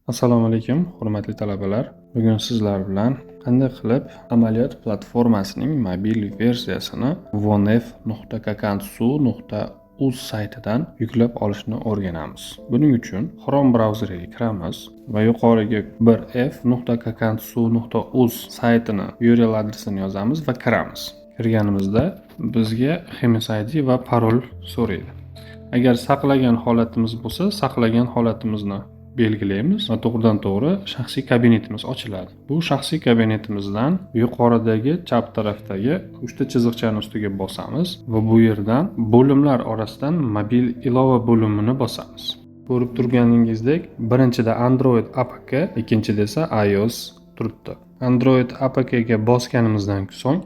Assalomu alaykum, hurmatli talabalar. Bugun sizlar bilan qanday qilib amaliyot platformasining mobil versiyasini vonf.kakantsu.uz saytidan yuklab olishni o'rganamiz. Buning uchun Chrome brauzeriga kiramiz va yuqoriga 1f.kakantsu.uz saytini URL adresini yozamiz va kiramiz. Kirganimizda bizga HMS ID va parol so'raydi. Agar saqlagan holatimiz bo'lsa, saqlagan holatimizni belgilaymiz va to'g'ridan to'g'ri shaxsiy kabinetimiz ochiladi. Bu shaxsiy kabinetimizdan yuqoridagi chap tarafdagi uchta chiziqchani ustiga bosamiz va bu yerdan bo'limlar orasidan mobil ilova bo'limini bosamiz. Ko'rib turganingizdek, birinchida Android APK, ikkinchida esa iOS turibdi. Android APK ga bosganimizdan so'ng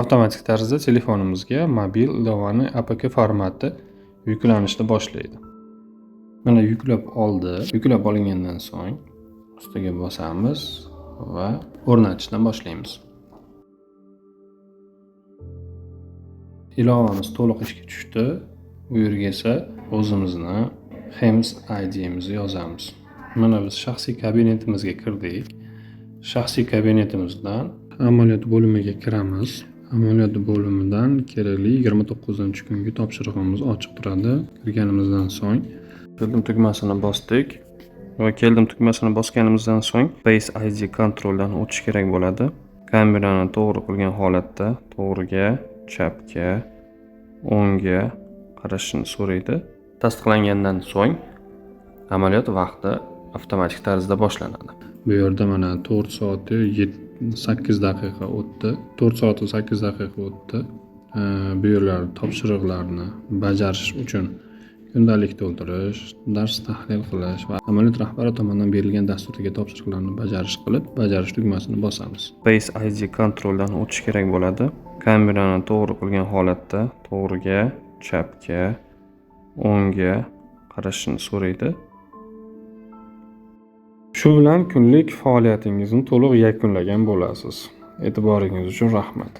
avtomatik tarzda telefonimizga mobil ilovani APK formati yuklanishni boshlaydi. Mana yuklab oldi. Yuklab olingandan so'ng ustiga bosamiz va o'rnatishdan boshlaymiz. Ilovamiz to'liq ishga tushdi. Bu yerga esa o'zimizni HEMS ID'mizni yozamiz. Mana biz shaxsiy kabinetimizga kirdik. Shaxsiy kabinetimizdan amaliyot bo'limiga kiramiz. Amaliyot bo'limidan kerakli 29-kungi topshirig'imiz ochiq turadi. Kirganimizdan so'ng keldim tugmasini bosdik va keldim tugmasini bosganimizdan so'ng Face ID kontroldan o'tish kerak bo'ladi. Kamerani to'g'ri qilgan holatda to'g'riga, chapga, o'ngga qarashni so'raydi. Tasdiqlangandan so'ng amaliyot vaqti avtomatik tarzda boshlanadi. Bu yerda mana 4 soat 8 daqiqa o'tdi. 4 soat 8 daqiqa o'tdi. Bu yerlar topshiriqlarni bajarish uchun kundalik to'ldirish, dars tahlil qilish va amaliyot rahbari tomonidan berilgan dasturdagi topshiriqlarni bajarish qilib, bajarish tugmasini bosamiz. Face ID kontroldan o'tish kerak bo'ladi. Kamerani to'g'ri qilgan holatda to'g'riga, chapga, o'ngga qarashni so'raydi. Shu bilan kunlik faoliyatingizni to'liq yakunlagan bo'lasiz. E'tiboringiz uchun rahmat.